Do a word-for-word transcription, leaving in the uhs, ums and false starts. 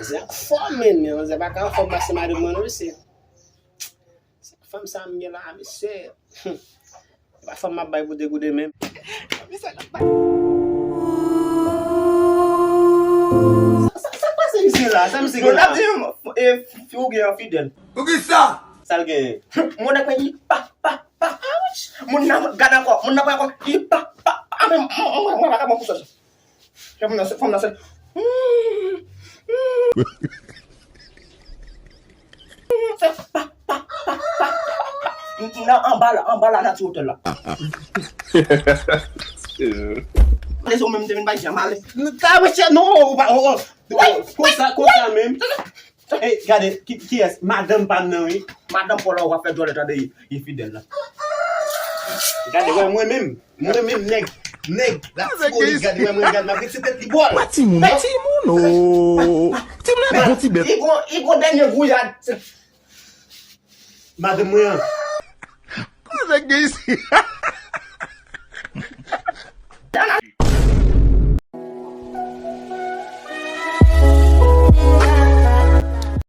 Zè fò, men, men, zè pa ka anfòm pase madanm mwen, non, mesye. Se fanm sa m gen la, mesye. Hmm. Se pa fanm m ap bay pou degoude menm. Sa, sa, sa k pase misye la? Sa misye gen la? Yo, n ap di, e, fi ou gen an fidèl. Poukisa? Sa l genyen? Moun nan kwen li pa, pa, pa. Ouch! Moun nan gad ankò, moun nan pran ankò, li pa, pa, pa. Ah, men, mwen, mwen, mwen pa ka pran pou sa. Fanm nan se, fanm nan se. Se pa, pa, pa, pa, pa. Nan anba la, anba la nati otèl la. Lese ou menm te vin bay jan male. Ta mesye, non, ou pa, oh, oh. Konsa, konsa menm. Ey, gade, ki, kiyès? Madanm pa m nan, wi. Madanm pa w la, ou ap fè djòlè tande, li fidèl la. Gade, wè, mwen menm, mwen menm, nèg, nèg, la ti boli, gade, wè, mwen, gade, m ap rete tèt li bòl. Pa timoun, non. Timoun, oh. Timoun, bon ti bèt. Li gon, li gon dènye gouyad. Madanm mwen an. Kòman nèg gen isi?